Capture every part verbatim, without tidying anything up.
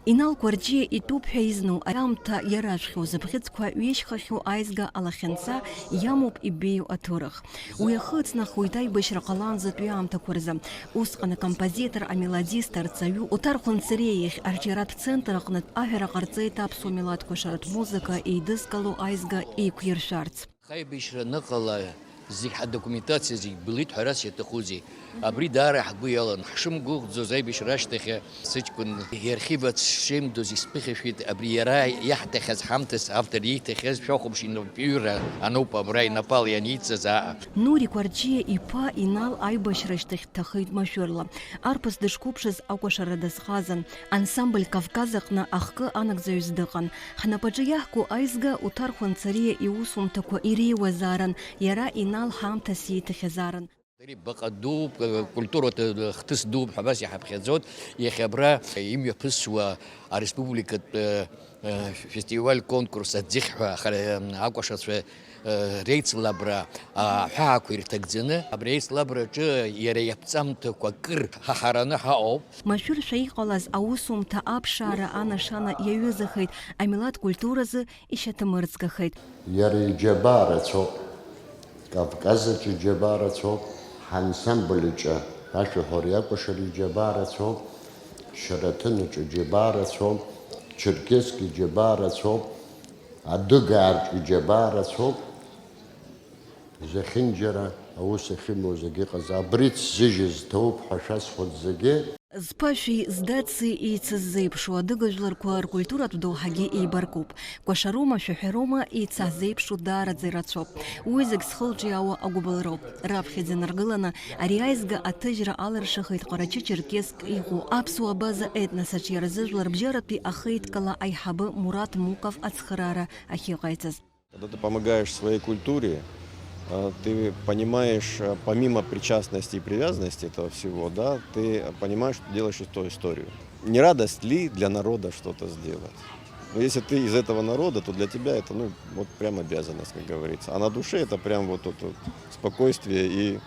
Инал Кәарҷиа итәуп ҳәа изну аамҭа иаражәхьоу зыбӷьыцқәа ҩышьхахьоу аизга алахьынҵа иамоуп ибеиоу аҭоурых. Уи ахы ыҵнахуеит аибашьра ҟалаанӡатәи аамҭақәа рзы. Усҟан акомпозитор, амелодист, арҵаҩы Оҭар Хәынҵариа иахь арҿиаратә центр аҟнытә аҳәара ҟарҵеит аԥсуа милаҭқәа шаратә музыка еидызкыло аизга еиқәиршәарц. Аибашьра аныҟала, зегь ҳадокументациа зегь былит ҳәарас иаҭахузеи? Абри даара ҳгәы иалан. Ҳшымгәыӷӡоз аибашьра ашьҭахь сыҷкәын иархив аҿы сшеимдоз исԥыхьашәеит, абри иара иаҳҭахьаз ҳамҭас автор ииҭахьаз шәахәаԥш инапҩыра ануп абра инапала ианиҵаз аҟа. Нури Кәарҷиа иԥа Инал аибашьра ашьҭахь дҭахеит машәырла. Арԥыс дышқәыԥшыз акәашара дазҟазан. Ансамбль Кавказ аҟны ахкы анагӡаҩыс дыҟан. Ҳнапаҿы иаҳку аизга Уҭар Хәанцариа иусумҭақәа иреиуазаарын, иара Инал ҳамҭас ииҭахьазаарын. Баҟа дууп, культуратә хҭыс дууп ҳәа абас иҳаԥхьаӡоит. Иахьа абра имҩаԥысуа ареспубликатә, э, э, фестиваль-конкурс аӡыхь ҳәа хара-, акәашацәа, э, реицлабра аҳәаақәа ирҭагӡаны, абри аицлабраҿы иара иаԥҵамҭақәа акыр ҳаҳараны ҳаҟоуп. Машәыршәа иҟалаз аусумҭа аԥшаара анашана иаҩызахеит, амилаҭ культуразы ишьаҭамырӡгахеит. Иара иџьабаа рацәоуп. Кавказ аҿы иџьабаа рацәоуп, ҳансамбль аҿы ашәаҳәареи акәашареи иџьабаа рацәоуп, Шьараҭын аҿы иџьабаа рацәоуп, Черкесск иџьабаа рацәоуп, Адыгаараҿ иџьабаа рацәоуп. Зехьынџьара аус ахьымоу зегьы ыҟаз, абри ҭзыжьыз ҭоуп ҳәа шәасҳәоит зегьы. Зԥашәи здаци еицыззеиԥшу адыгажәларқәа ркультуратә доуҳагьы еибаркуп. Кәашароума, шәаҳәароума еицаҳзеиԥшу даараӡа ирацәоуп. Уи зегь зхылҿиаауа агәыбылроуп. Раԥхьаӡа инаргыланы, ари аизга аҭыжьра алыршахеит Ҟарачы-Черкесск иҟоу аԥсуа абаза етнос аҿиаразы жәларбжьаратәи ахеидкыла аиҳабы Мурат Муков ацхыраара ахьыҟаиҵаз. Когда ты помогаешь своей культуре, а, ты понимаешь, а, помимо причастности и привязанности этого всего, да, ты понимаешь, что делаешь эту историю. Не радость ли для народа что-то сделать? Но если ты из этого народа, то для тебя это, ну, вот прям обязанность, как говорится. А на душе это прям вот тут вот спокойствие и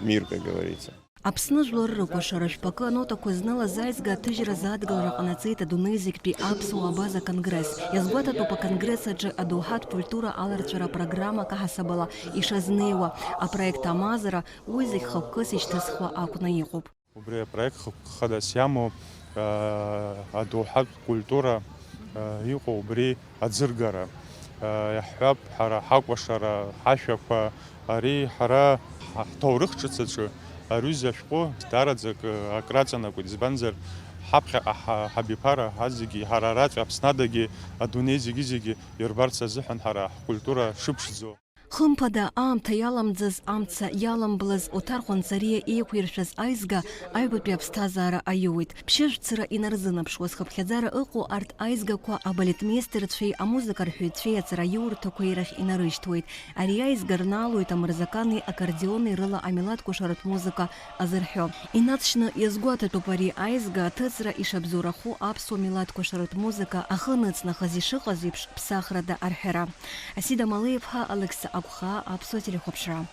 мир, как говорится. Аԥсны жәлар рыкәашара жәпакы анотақәа знылаз аизга аҭыжьразы адгылара ҟанаҵеит адунеи зегьтәи аԥсуа абаза конгресс. Иазгәаҭатәуп аконгресс аҿы адоуҳатә культура аларҵәара апрограмма каҳасабала ишазнеиуа. Апроект амазара уи зегь хықәкыс ишьҭызхуа акәны иҟоуп. Убри апроект хықәкы хадас иамоу, аа, адоуҳатә культура, аа, иҟоу убри аӡыргара. Иаҳҳәап, ҳара ҳакәашара, ҳашәақәа, ари ҳара ҳ-, ҳҭоурых ҿыц аҿы аҩыза ашәҟәы даараӡа акы, акраҵанакуеит, избанзар, ҳаԥхьаҟа ҳа-, ҳабиԥара ҳазегьы, ҳара араҵәа Аԥсны адагьы, адунеи зегьы-зегьы ирбарц азыҳәан ҳара ҳкультура шыԥшӡо. Хымԥада, аамҭа иаламӡаз, амца иаламблаз Оҭар Хәанҵариа еиқәиршәаз аизга аҩбатәи аԥсҭазаара аиуеит. Ԥшьыжәцара инарзынаԥшуаз хыԥхьаӡара ыҟоу арҭ аизгақәа абалетмеистерцәеи амузыка рҳәаҩцәеи аҵараиурҭақәеи рахь инарышьҭуеит. Ари аизга рнаалоит амырзакани аккордеони рыла амилаҭ кәашаратә музыка азырҳәо. Инаҵшьны иазгәаҭатәуп ари аизга аҭыҵра ишабзоурахо аԥсуа милаҭ кәашаратә музыка ахы аныҵнахыз ишыҟаз еиԥш ԥсахрада арҳәара. Асида Малеиԥҳа, Алықьса Агәхаа, Аԥсуа телехәаԥшра.